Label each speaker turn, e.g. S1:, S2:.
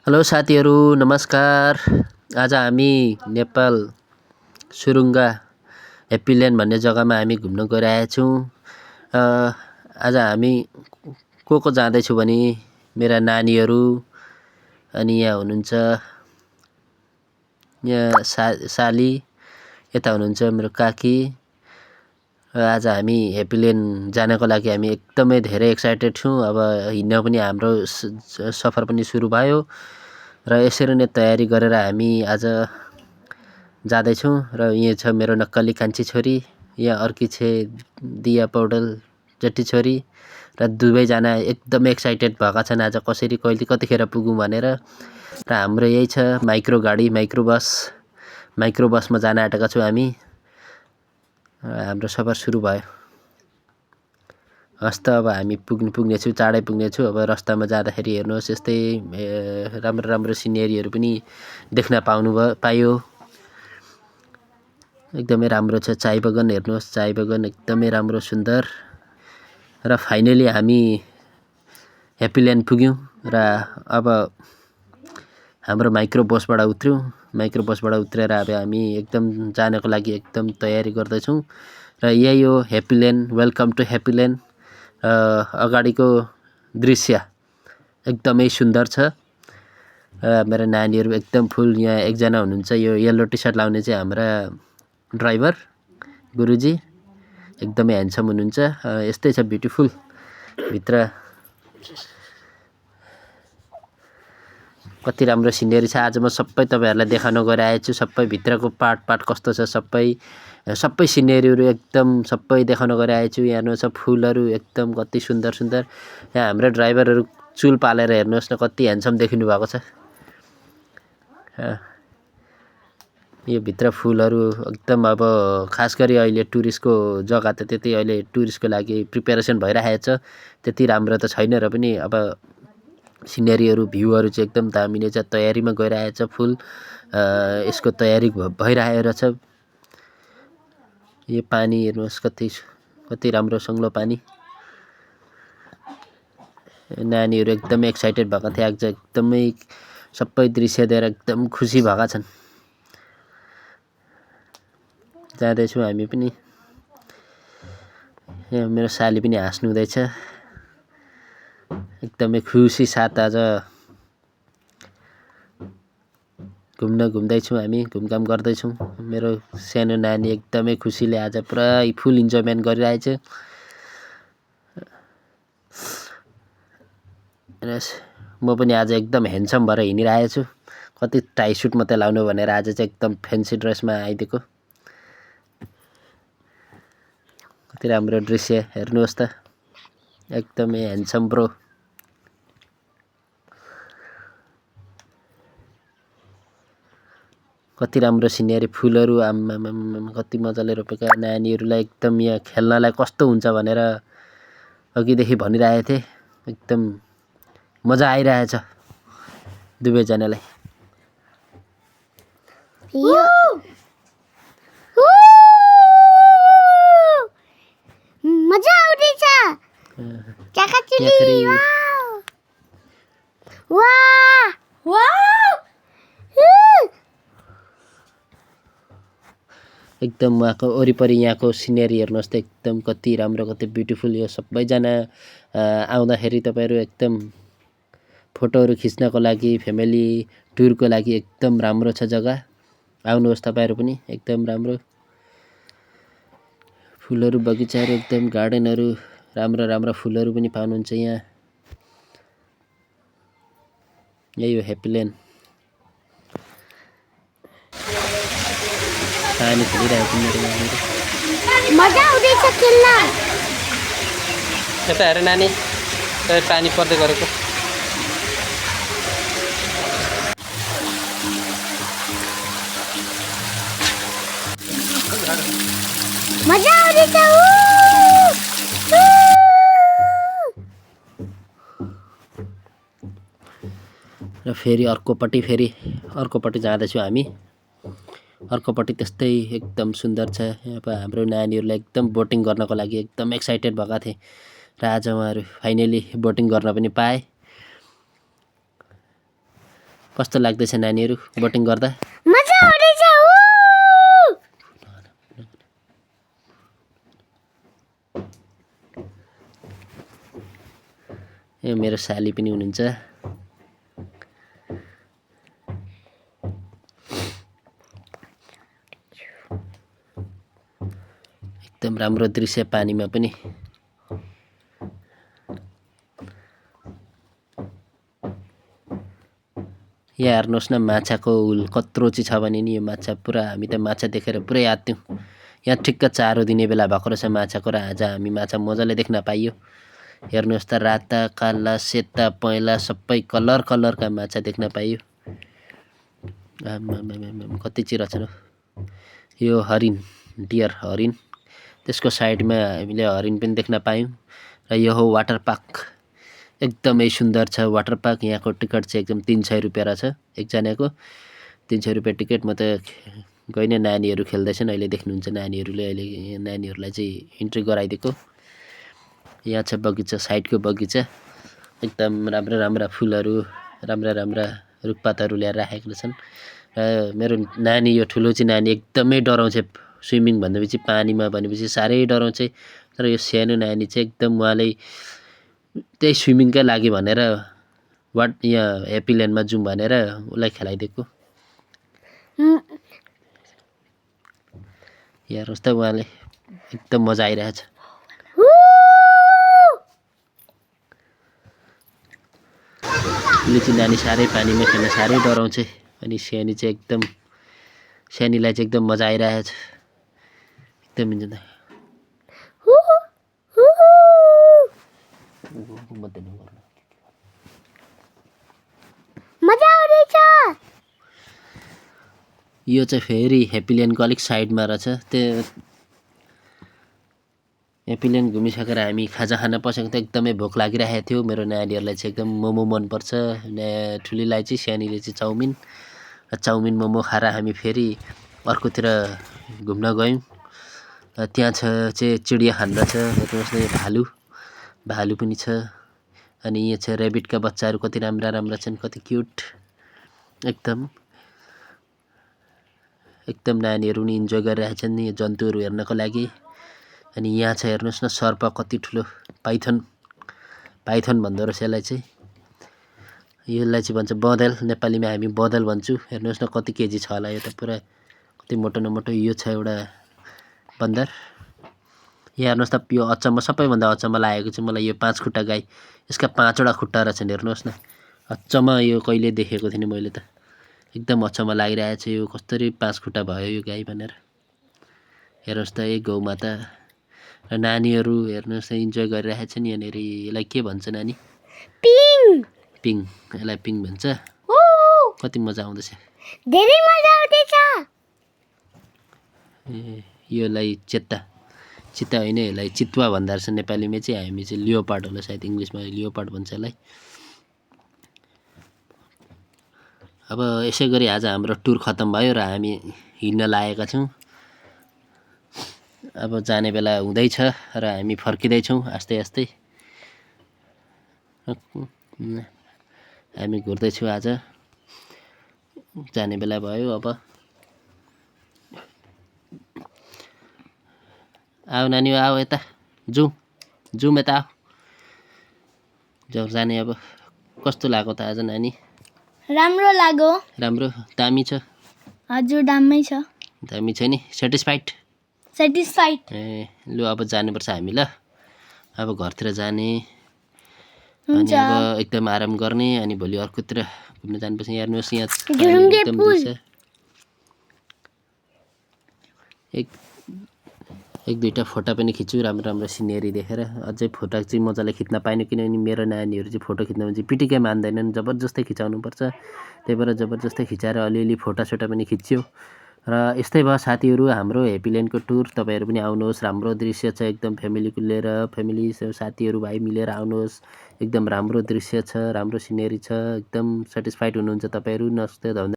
S1: Hello साथीहरू नमस्कार। आज हामी नेपाल सुरुङ्गा ह्याप्पील्यान्ड भन्ने जग्गामा हामी घुम्न गइरहेका छौँ। आज हामी को जाँदैछौँ भने मेरा नानीहरू अनि यहाँ हुनुहुन्छ यहाँ साली, यता हुनुहुन्छ मेरो काकी। आज हामी ह्याप्पील्यान्ड जानको लागि हामी एकदमै धेरै एक्साइटेड छौँ। अब हिँड्न पनि हाम्रो सफर पनि सुरु भयो र यसरी नै तयारी गरेर हामी आज जाँदैछौँ। र यहाँ छ मेरो नक्कली कान्छी छोरी, यहाँ अर्की छे दिया पौडेल जट्टी छोरी, र दुवैजना एकदमै एक्साइटेड भएका छन् आज कसरी कतिखेर पुगौँ भनेर। र हाम्रो यही छ माइक्रो गाडी, माइक्रो बसमा जान आँटेका छौँ हामी। हाम्रो सफर सुरु भयो। हस् त अब हामी पुग्नेछौँ, चाँडै पुग्नेछौँ। अब रस्तामा जाँदाखेरि हेर्नुहोस् यस्तै राम्रो सिनेरीहरू पनि देख्न पाइयो। एकदमै राम्रो छ। चाय बगान हेर्नुहोस्, चाय बगान एकदमै राम्रो सुन्दर। र फाइनली हामी ह्याप्पील्यान्ड पुग्यौँ र अब हाम्रो माइक्रो बसबाट उत्रौँ। माइक्रो बसबाट उत्रेर अब हामी एकदम जानको लागि एकदम तयारी गर्दैछौँ। र यही हो ह्याप्पील्यान्ड। Welcome to ह्याप्पील्यान्ड। अगाडिको दृश्य एकदमै सुन्दर छ। मेरा नानीहरू एकदम फुल। यहाँ एकजना हुनुहुन्छ, यो येल्लो टी सर्ट लाउने चाहिँ हाम्रा ड्राइभर गुरुजी, एकदमै ह्यान्डसम हुनुहुन्छ। यस्तै छ, ब्युटिफुल भित्र। कति राम्रो सिनेरी छ। आज म सबै तपाईँहरूलाई देखाउन गइरहेको छु। सबै भित्रको पार्ट कस्तो छ, सबै सिनेरीहरू एकदम सबै देखाउन गइरहेको छु। यहाँ हेर्नुहोस् फुलहरू एकदम कति सुन्दर। यहाँ हाम्रो ड्राइभरहरू चुल पालेर हेर्नुहोस् न कति ह्यान्डसम देखिनु भएको छ। यो भित्र फुलहरू एकदम अब खास गरी अहिले टुरिस्टको जग्गा त त्यति अहिले टुरिस्टको लागि प्रिपेरेसन भइरहेको छ। त्यति राम्रो त छैन र पनि अब सिनेरीहरू भ्यूहरू चाहिँ एकदम दामी नै छ। तयारीमा गइरहेको छ फुल। यसको तयारी भइरहेको छ। यो पानी हेर्नुहोस् कति राम्रो सङ्लो पानी। नानीहरू एकदमै एक्साइटेड भएका थिए। आज एकदमै सबै दृश्य देखेर एकदम खुसी भएका छन्। जाँदैछौँ हामी पनि। यहाँ मेरो साली पनि हाँस्नु हुँदैछ। एकदमै खुसी साथ आज घुम्दैछौँ हामी, घुमघाम गर्दैछौँ। मेरो सानो नानी एकदमै खुसीले आज पुरा फुल इन्जोयमेन्ट गरिरहेछ। म पनि आज एकदम ह्यान्डसम भएर हिँडिरहेको छु। कति टाई सुट मात्रै लाउनु भनेर आज चाहिँ एकदम फ्यान्सी ड्रेसमा आइदिएको। कति राम्रो दृश्य हेर्नुहोस् त, एकदमै ह्यान्डसम ब्रो। कति राम्रो सिनेरी, फुलहरू आम्मामा कति मजाले रोपेका। नानीहरूलाई एकदम यहाँ खेल्नलाई कस्तो हुन्छ भनेर अघिदेखि भनिरहेको थिएँ। एकदम मजा आइरहेछ दुवैजनालाई।
S2: मजा आउँदैछ।
S1: एकदम उहाँको वरिपरि यहाँको सिनेरी हेर्नुहोस् त एकदम कति राम्रो, कति ब्युटिफुल। यो सबैजना आउँदाखेरि तपाईँहरू एकदम फोटोहरू खिच्नको लागि, फ्यामिली टुरको लागि एकदम राम्रो छ जग्गा। आउनुहोस् तपाईँहरू पनि, एकदम राम्रो। फुलहरू, बगैँचाहरू, एकदम गार्डनहरू, राम्रो फुलहरू पनि पाउनुहुन्छ यहाँ। यही हो ह्याप्पील्यान्ड। पानी खेलिरहेको
S2: मजा आउँदैछ खेल्न।
S1: यता हेर नानी, पानी पर्दै गरेको।
S2: मजा आउँदैछ।
S1: र फेरि अर्कोपट्टि जाँदैछौँ हामी। अर्कोपट्टि त्यस्तै एकदम सुन्दर छ। यहाँ हाम्रो नानीहरूलाई एकदम बोटिङ गर्नको लागि एकदम एक्साइटेड भएका थिए र आज उहाँहरू फाइनली बोटिङ गर्न पनि पाए। कस्तो लाग्दैछ नानीहरू बोटिङ गर्दा?
S2: मजा आउँदैछ
S1: यो मेरो साली पनि हुनुहुन्छ। एकदम राम्रो दृश्य पानीमा पनि। यहाँ हेर्नुहोस् न माछाको हुल कत्रो चाहिँ छ भने नि यो माछा पुरा हामी त माछा देखेर पुरै आत्थ्यौँ। यहाँ ठिक्क चारो दिने बेला भएको रहेछ माछाको र आज हामी माछा मजाले देख्न पाइयो। हेर्नुहोस् त राता काला सेता पहेँला सबै कलर कलरका माछा देख्न पाइयो। कति चाहिँ रहेछन्। यो हरिण डियर हरिण, त्यसको साइडमा हामीले हरिण पनि देख्न पायौँ। र यो हो वाटर पार्क, एकदमै सुन्दर छ वाटर पार्क। यहाँको टिकट चाहिँ एकदम 300 रुपियाँ रहेछ एकजनाको। 300 रुपियाँ टिकट। म त गइनँ, नानीहरू खेल्दैछन् अहिले देख्नुहुन्छ नानीहरूले। अहिले नानीहरूलाई चाहिँ इन्ट्री गराइदिएको। यहाँ छ बगैँचा, साइडको बगैँचा एकदम राम्रा राम्रा फुलहरू, राम्रा राम्रा रुखपातहरू ल्याएर राखेका छन्। र मेरो नानी, यो ठुलो चाहिँ नानी एकदमै डराउँछ स्विमिङ भनेपछि, पानीमा भनेपछि साह्रै डराउँछ। तर यो सानो नानी चाहिँ एकदम उहाँले त्यही स्विमिङकै लागि भनेर यहाँ ह्याप्पी ल्यान्डमा जाउँ भनेर उसलाई खेलाइदिएको। हेर्नुहोस् त उहाँले एकदम मजा आइरहेछ। उसले चाहिँ नानी साह्रै पानीमा खेल्न साह्रै डराउँछ। अनि सानी चाहिँ एकदम, सानीलाई चाहिँ एकदम मजा आइरहेछ एकदम।
S2: मजा आउँदैछ।
S1: यो चाहिँ फेरि ह्याप्पी ल्यान्डको अलिक साइडमा रहेछ। त्यो ह्याप्पी ल्यान्ड घुमिसकेर हामी खाजा खान पसेको त एकदमै भोक लागिरहेको थियो। मेरो नानीहरूलाई चाहिँ एकदम मोमो मनपर्छ, ठुलीलाई चाहिँ, सानीले चाहिँ चाउमिन। चाउमिन मोमो खाएर हामी फेरि अर्कोतिर घुम्न गयौँ। त्यहाँ चाहिँ चिडियाखाना रहेछ। हेर्नुहोस् न यो भालु, भालु पनि छ। अनि यहाँ छ ऱ्याबिटका बच्चाहरू, कति राम्रा राम्रा छन्, कति क्युट एकदम। एकदम नानीहरू पनि इन्जोय गरिरहेछन् यो जन्तुहरू हेर्नको लागि। अनि यहाँ छ हेर्नुहोस् न सर्प कति ठुलो, पाइथन, पाइथन भन्दो रहेछ यसलाई चाहिँ। यसलाई चाहिँ भन्छ बँदेल, नेपालीमा हामी बँदेल भन्छौँ। हेर्नुहोस् न कति केजी छ होला, यो त पुरा कति मोटो न मोटो। यो छ एउटा बन्दर। यहाँ हेर्नुहोस् त, यो अचम्म, सबैभन्दा अचम्म लागेको चाहिँ मलाई यो 5 खुट्टा गाई। यसका 5वटा खुट्टा रहेछन् हेर्नुहोस् न। अचम्म, यो कहिले देखेको थिइनँ मैले त। एकदम अचम्म लागिरहेछ यो कसरी 5 खुट्टा भयो यो गाई भनेर। हेर्नुहोस् त एक गौमाता। र नानीहरू हेर्नुहोस् न इन्जोय गरिरहेछन् यहाँनिर। यसलाई के भन्छ नानी?
S2: पिङ।
S1: पिङ, यसलाई पिङ भन्छ। कति मजा आउँदैछ,
S2: धेरै मजा आउँदैछ।
S1: यसलाई चेत्ता, चित्ता होइन, यसलाई चितुवा भन्दो रहेछ नेपालीमा चाहिँ। हामी चाहिँ लियोपार्ड होला सायद, इङ्ग्लिसमा लियोपार्ड भन्छ यसलाई। अब यसै गरी आज हाम्रो टुर खत्तम भयो र हामी हिँड्न लागेका छौँ। अब जाने बेला हुँदैछ र हामी फर्किँदैछौँ आस्ते आस्ते। हामी घुर्दैछौँ आज, जाने बेला भयो। अब आऊ नानी, आऊ यता जाउँ, जाउँ यता आऊ, जाउँ जाने। अब कस्तो लाग्यो त आज नानी?
S2: राम्रो लाग्यो।
S1: राम्रो, दामी छ।
S2: हजुर दामी छ।
S1: दामी छ नि, सेटिस्फाइड?
S2: सेटिस्फाइड।
S1: ए लु अब जानुपर्छ हामी ल। अब घरतिर जाने। अनि अब एकदम आराम गर्ने। अनि भोलि अर्कोतिर घुम्न जानुपर्छ। हेर्नुहोस् यहाँ एकदम दृश्य। एक दुईवटा फोटो पनि खिच्छु राम्रो राम्रो सिनेरी देखेर। अझै फोटो चाहिँ मजाले खिच्न पाएन किनभने मेरो नानीहरू चाहिँ फोटो खिच्न भने चाहिँ पिटिकै मान्दैनन्, जबरजस्तै खिचाउनुपर्छ। त्यही भएर जबरजस्तै खिचाएर अलिअलि फोटोसोटो पनि खिच्यो। र यस्तै भयो साथीहरू हाम्रो ह्याप्पी ल्यान्डको टुर। तपाईँहरू पनि आउनुहोस्, राम्रो दृश्य छ एकदम। फ्यामिलीको लिएर, फ्यामिली साथीहरू भाइ मिलेर आउनुहोस्। एकदम राम्रो दृश्य छ, राम्रो सिनेरी छ, एकदम सेटिस्फाइड हुनुहुन्छ तपाईँहरू। नमस्ते, धन्यवाद।